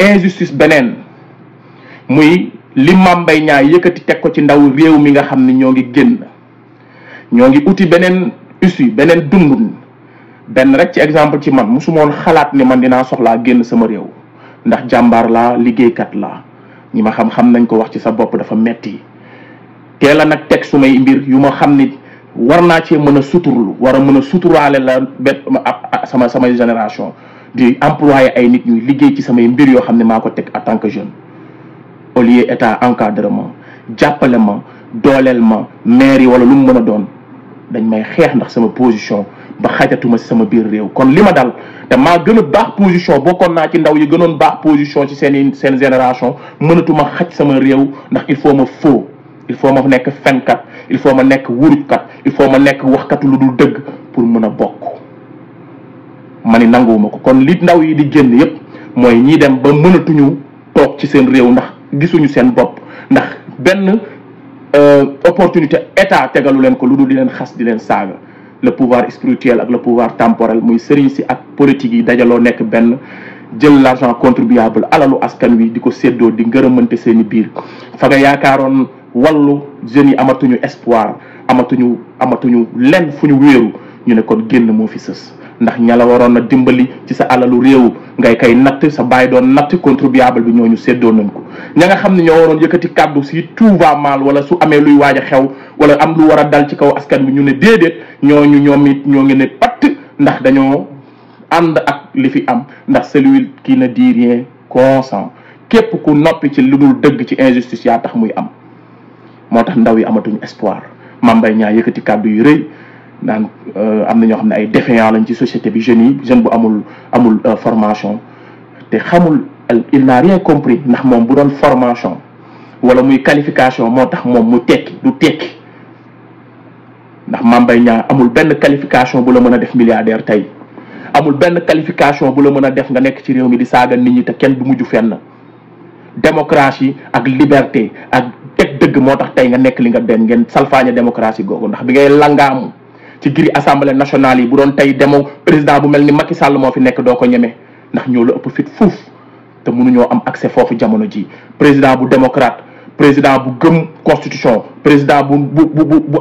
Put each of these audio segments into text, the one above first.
injustice beneen muy li Mame Mbaye Niang yëkkati teg ko ci ndaw réew mi nga xam ne ñoo ngi génn ñoo ngi uti beneen issue beneen dundun benn rek ci exemple ci man musumoon xalaat ni man dinaa soxlaa génn sama réew ndax jàmbaar laa liggéeykat laa ñi ma xam nañ ko wax ci sa bopp dafa metti teel a nag teg sumay mbir yu ma xam ni war naa cee mën a suturlu war a mën a suturaale la samay génération di employé ay nit ñuy liggéey ci samay mbir yoo xam ne maa ko teg en tant que jeune au lieu état encadrement jàppale ma dooleel ma maire yi wala lu mu mën a doon dañ may xeex ndax sama position ba xajatuma ci sama biir réew kon li ma dal te maa gën a baax position bokkoon naa ci ndaw yi gënoon baax position ci seen génération mënatuma xaj sama réew ndax il faut ma faux il faut ma nekk fenkat il faut ma nekk wurujkat il faut ma nekk waxkatu lu dul dëgg pour mën a bokk ma ni nanguwuma ko kon li ndaw yi di génn yépp mooy ñii dem ba mënatuñu toog ci seen réew ndax gisuñu seen bopp ndax benn opportunité état tegalu leen ko lu dul di leen xas di leen saaga le pouvoir spirituel ak le pouvoir temporel muy sëriñ si ak politique yi dajaloo nekk benn jël l'argent contribuable alalu askan wi di ko séddoo di ngërëmante seeni biir fa nga yaakaaroon wallu jeunes yi amatuñu espoir amatuñu lenn fu ñu wéeru ñu ne kon génn moo fi sës ndax ña la waroon a dimbali ci sa alalu réew ngay kay natt sa bàyyi doon natt contribuable bi ñooñu séddoo nañ ko ña nga xam ne ñoo waroon yëkkati kàddu si tout va mal wala su amee luy waaj a xew wala am lu war a dal ci kaw askan bi ñu ne déedéet ñooñu ñoom it ñoo ngi ne patt ndax dañoo ànd ak li fi am ndax celui qui ne dit rien consent képp ku noppi ci lu dul dëgg ci injustice yaa tax muy am moo tax ndaw yi amatuñu espoir Mame Mbaye Niang yëkkati kàddu yu rëy naan am na ñoo xam ne ay défaillants lañ ci société bi jeunes yi jeune bu amul formation te xamul il n'a rien compris ndax moom bu doon formation wala muy qualification moo tax moom mu tekki du tekki ndax Mame Mbaye Niang amul benn qualification bu la mën a def milliardaire tey amul benn qualification bu la mën a def nga nekk ci réew mi di saaga nit ñi te kenn du mujj fenn démocratie ak liberté ak teg dëgg moo tax tey nga nekk li nga den ngeen salfaañe démocratie googu ndax bi ngay langaamu ci giri assemblée nationale yi bu doon tey demo président bu mel ni Macky Sall moo fi nekk doo ko ñeme ndax ñoo la ëpp fit fuuf te mënuñoo am accès foofu jamono ji président bu démocrate président bu gëm constitution président bu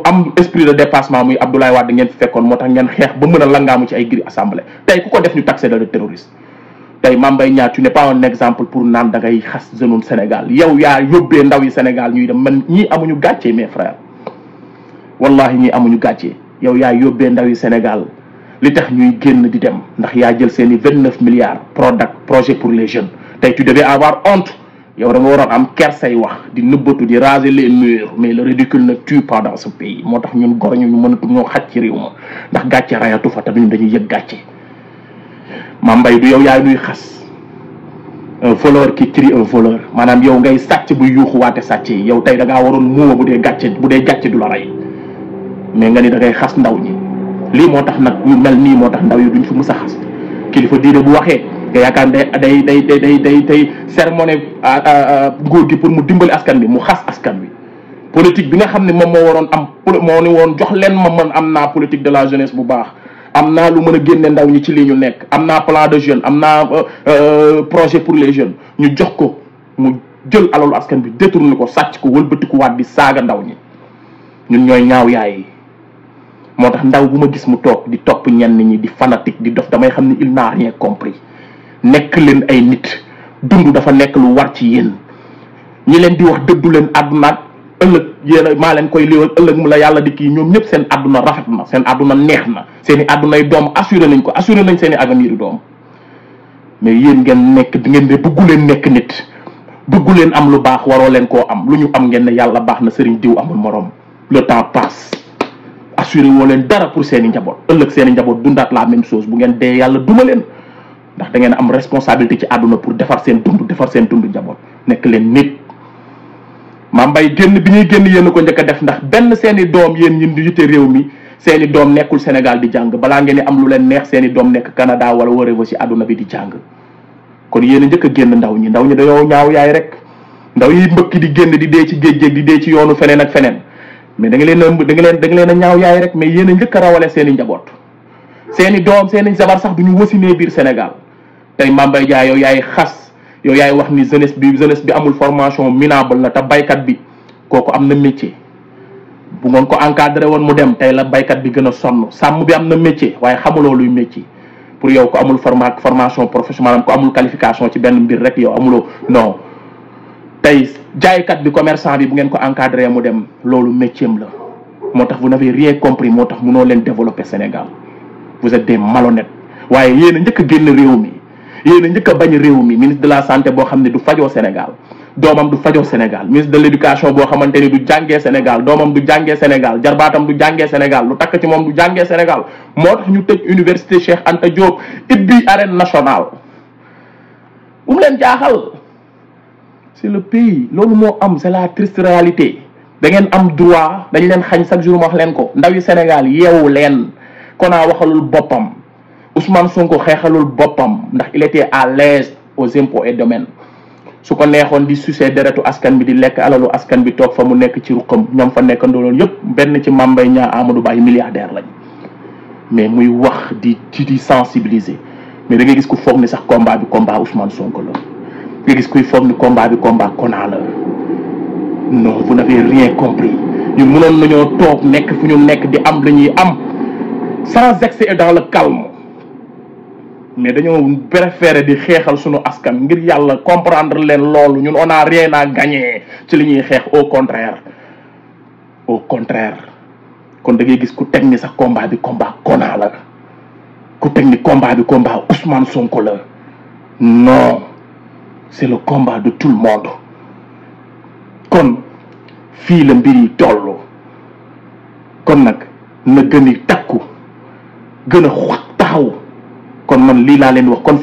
am esprit de dépassement muy Abdoulaye Wade ngeen fi fekkoon moo tax ngeen xeex ba mën a langaamu ci ay giri assemblée tey ku ko def ñu taxé de terroriste tey Mame Mbaye Niang tu n'es pas un exemple pour naan da ngay xas jeune Sénégal yow yaa yóbbee ndaw yi Sénégal ñuy dem man ñii amuñu gàccee mes frères wallahi ñii amuñu gàccee yow yaa yóbbee ndaw yi Sénégal li tax ñuy génn di dem ndax yaa jël seeni 29 milliards projet pour les jeunes tey tu devais avoir honte yow da nga waroon am kersay wax di nëbbatu di raser les murs mais le ridicule ne tue pas dans ce pays moo tax ñun gor ñu mënatu ñoo xaj ci réew ma ndax gàcce rayatu fa te ñun dañuy yëg gàcce Mame Mbaye du yow yaay nuy xas un voleur qui tue un voleur maanaam yow ngay sàcc bu yuuxu waate sàcc yi yow tey da ngaa waroon muuma bu dee gàcce du la rey mais nga ni da ngay xas ndaw ñi lii moo tax nag yu mel nii moo tax ndaw yi duñ fi mës a xas kilifa diine bu waxee nga yaakaar day sermoné nguur gi pour mu dimbali askan bi mu xas askan bi politique bi nga xam ne moom moo waroon am moo ni woon jox leen ma man am naa politique de la jeunesse bu baax am naa lu mën a génne ndaw ñi ci lii ñu nekk am naa plan de jeunes am naa projet pour les jeunes ñu jox ko mu jël alalu askan bi détourné ko sàcc ko wëlbatiku waat di saaga ndaw ñi ñun ñooy ñaaw yaay yi moo tax ndaw bu ma gis mu toog di topp ñenn ñi di fanatique di dof damay xam ne il n'a rien compris nekk leen ay nit dund dafa nekk lu war ci yéen ñi leen di wax dëddu leen àdduna ëllëg yéen maa leen koy liwal ëllëg mu la yàlla di kii ñoom ñëpp seen àdduna rafet na seen àdduna neex na seen i àddunay doom assuré nañ ko assuré nañ seen i avenir doom mais yéen ngeen nekk di ngeen de bëggu leen nekk nit bëggu leen am lu baax waroo leen koo am lu ñu am ngeen ne yàlla baax na sëriñ diw amul morom le temps passe assuré woo leen dara pour seen i njaboot ëllëg seen i njaboot dundaat la même chose bu ngeen dee yàlla duma leen ndax da ngeen am responsabilité ci àdduna pour defar seen dund njaboot nekk leen nit Mame Mbaye génn bi ñuy génn yéen ko njëkk a def ndax benn seeni doom yéen ñi di jite réew mi seeni doom nekkul Sénégal di jàng balaa ngeen di am lu leen neex seeni doom nekk Canada wala whatever ci àdduna bi di jàng kon yéen a njëkk a génn ndaw ñi dañoo ñaaw yaay rek ndaw yi mbëkk di génn di dee ci géej di dee ci yoonu feneen ak feneen mais da nga leen a ñaaw yaay rek mais yéen a njëkk a rawale seeni njaboot seeni doom seeni jabar sax duñu wasinee biir Sénégal tey Mame Mbaye Niang yow yaay xas yow yaay wax ni jeunesse bi amul formation minable la te baykat bi kooku am na métier bu ngoon ko encadré woon mu dem tey la baykat bi gën a sonn sàmm bi am na métier waaye xamuloo luy métier pour yow ko amul formation professionnelle ko amul qualification ci benn mbir rek yow amuloo non tey jaaykat bi commerçant bi bu ngeen ko encadré mu dem loolu métier am la moo tax vous n'avez rien compris moo tax mënoo leen développer Sénégal vous êtes des malhonnêtes waaye yéen a njëkk a génn réew mi yéen a njëkk a bañ réew mi ministre de la santé boo xam ne du fajoo Sénégal doomam du fajoo Sénégal ministre de l'éducation boo xamante ni du jàngee Sénégal doomam du jàngee Sénégal jarbaatam du jàngee Sénégal lu takk ci moom du jàngee Sénégal moo tax ñu tëj université Cheikh Anta Diop ibbi arène nationale bu mu leen jaaxal c'est le pays loolu moo am c'est la triste réalité da ngeen am droit dañ leen xañ chaque jour ma wax leen ko ndaw yi Sénégal yeewu leen Kona waxalul boppam Ousmane Sonko xeexalul boppam ndax il était à l'aise aux impôts et domaines su ko neexoon di sucer deretu askan bi di lekk alalu askan bi toog fa mu nekk ci ruqam ñoom fa nekk ndooloon yëpp benn ci Mame Mbaye Niang Amadou Ba milliardaire lañ mais muy wax di sensibiliser mais da ngay gis ku foog ni sax combat bi combat Ousmane Sonko la nga gis kuy foog ni combat bi combat Kona la non vous n'avez rien compris ñu mënoon nañoo toog nekk fu ñu nekk di am la ñuy am sans excès et dans le calme mais dañoo préféré di xeexal sunu askan ngir yàlla comprendre leen loolu ñun on a rien à gagner ci li ñuy xeex au contraire kon da ngay gis ku teg ni sax combat bi combat Kona la ku teg ni combat bi combat Ousmane Sonko la non c'est le combat de tout le monde kon fii la mbir yi toll kon nag na gën a takku gën a taxaw kon man lii laa leen wax kon